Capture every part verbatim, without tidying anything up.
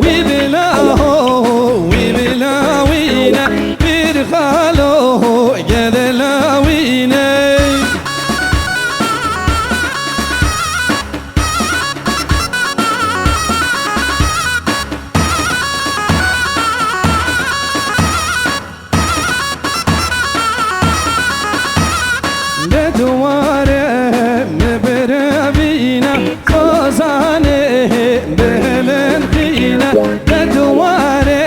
Wî bila ho, wî bila wî ne, pîr xalo, gedela wî ne. Bi duwarê min birevîne, sozanê bi hilin xîne. Bi duwarê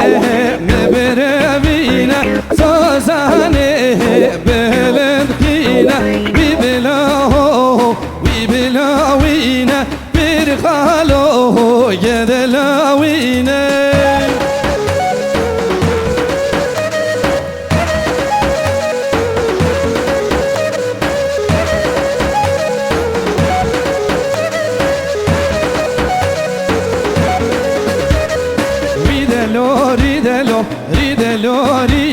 min birevîne, sozanê bi hilin xîne. Wî bila ho, wî bila wî ne, pîr xalo, gedela wî ne. Wî delo, rî delo, rî delo, rî.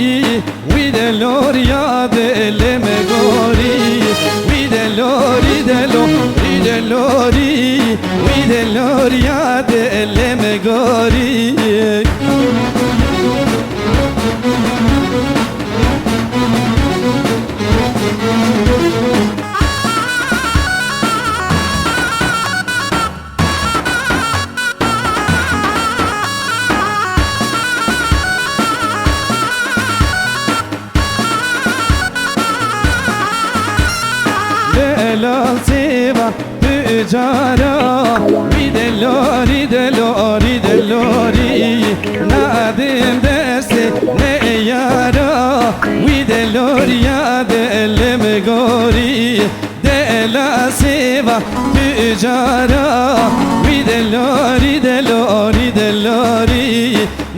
Wî delo, rî ya dilê min gorî. Wî delo, rî delo, rî delo, rî. Wî delo, rî ya dilê min gorî. Delal sêva tu cara, wî delo, rî delo, rî delo, rî. Nadin destê neyara, wî delo, rî ya dilê min gorî. Dela sêva tu cara, wî delo, rî delo, rî delo, rî.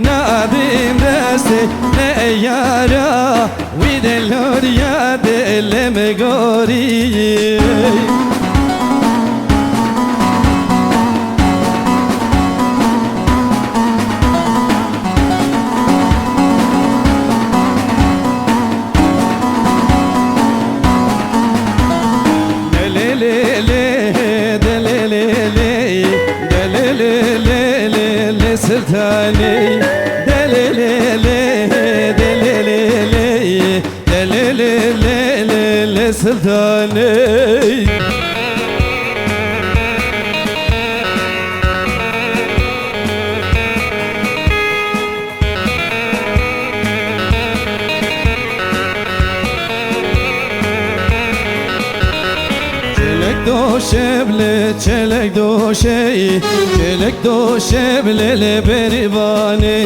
Nadin destê neyara, wî delo, rî ya dilê min gorî. Delê lê lê, delê lê lê, delê lê lê lê lê Sultanê. Delê lê lê, delê lê lê, delê lê lê lê lê Sultanê. Çelek doşe bile, çelek doşe, çelek doşe bile le berivanê.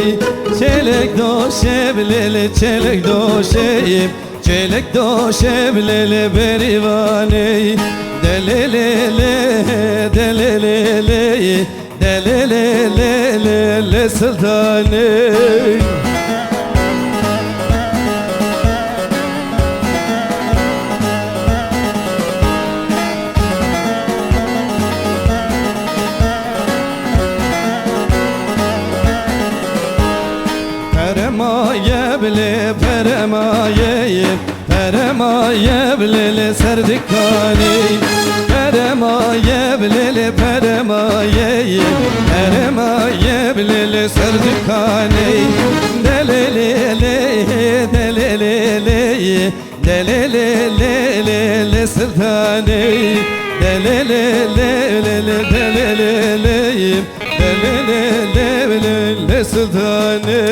Çelek doşe bile le, çelek doşe, çelek doşe bile le berivanê. Delê lê lê, delê lê lê. Delê lê lê lê lê Sultanê. Peremaye bilê peremaye. Peremaye bilê li ser dikanê, peremaye bilê li peremaye, peremaye bilê li ser dikanê. Delê lê lê, delê lê lê, delê lê lê lê lê Sultanê. Delê lê lê lê lê, delê lê lê, delê lê lê lê lê Sultanê.